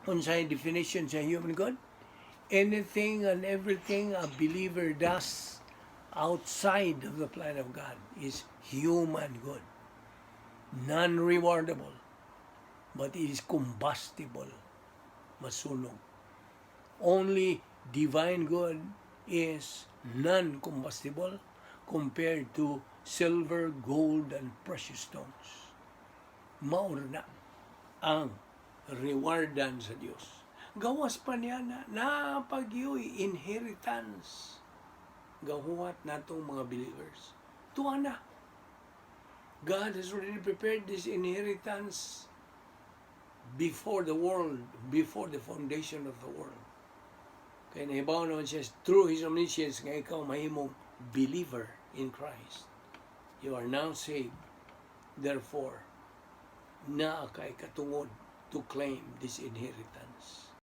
Unsay definition sa human good? Anything and everything a believer does outside of the plan of God is human good. Non-rewardable, but it is combustible. Masunog. Only divine good is non-combustible compared to silver, gold, and precious stones. Mao na ang rewardan sa Dios. Gawas pa niya na naa pa gyoy inheritance. Gahuwat natong mga believers. Tuwa na. God has already prepared this inheritance before the world, before the foundation of the world. Kay nahibaw naman siya through His omniscience nga ikaw mahimong believer in Christ. You are now saved. Therefore, naa kay katungod to claim this inheritance.